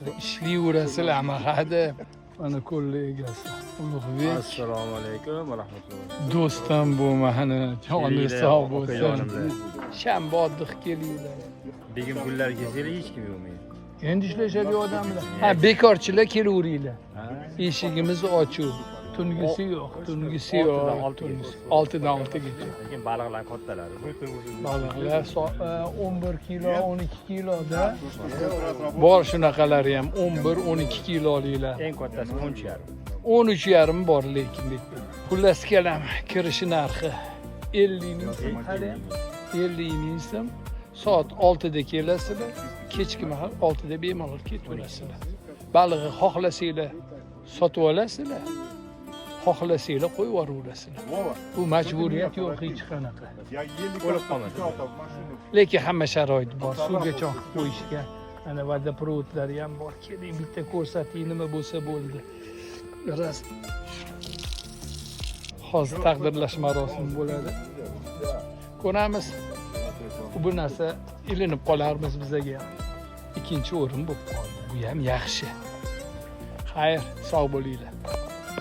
Sizlar ishlayverasizlarmi hadeb. Mana ko'lni egasi Ulug'bek. Assalomu alaykum va rahmatulloh. Do'stim bu mani, joni Kelinglar, sog' bo'lsin. okajonimlar. Shanba oddiq kelinglar. Begim kunlar kelsanglar, hech kim yo'qmaydi. Endi ishlashadi odamlar. Ha, bekorchilar kelaveringlar. Ha? Eshigimiz ochiq. Tungisi yo'q, tungisi yo'q. 6dan 6gacha. Tungisi 6dan 6gacha. Lekin baliqlar kattalari. Baliqlar 11 kilo, 12 kiloda bor, shunaqalari ham 11, 12 kiloliklar. Eng kattasi 13,5. 13,5 bor lekin. Xullas kalam, kirishi narxi 50 ming so'm, hali 50 ming so'm. Soat 6 da kelasizlar, kechki mahal 6 da bemalol ketaverasizlar. Balig'i xohlasanglar sotib olasizlar, xohlasanglar qo'yib yuboraverasizlar. Bu majburiyat yo'q hech qanaqa. Я еле O'lib как qolmasin. впихал в машину. Lekin hamma sharoit bor, suvga choqib qo'yishga. Mana водопровод lari ham bor. Keling, bitta ko'rsating, nima bo'lsa bo'ldi. Rost. Hozir taqdirlash marosimi bo'ladi. Ko'ramiz. Bu narsa ilinib qolarmiz bizaga ham. Ikkinchi o'rin bo'lib qoldi. Bu ham yaxshi. Xayr, sog' bo'linglar.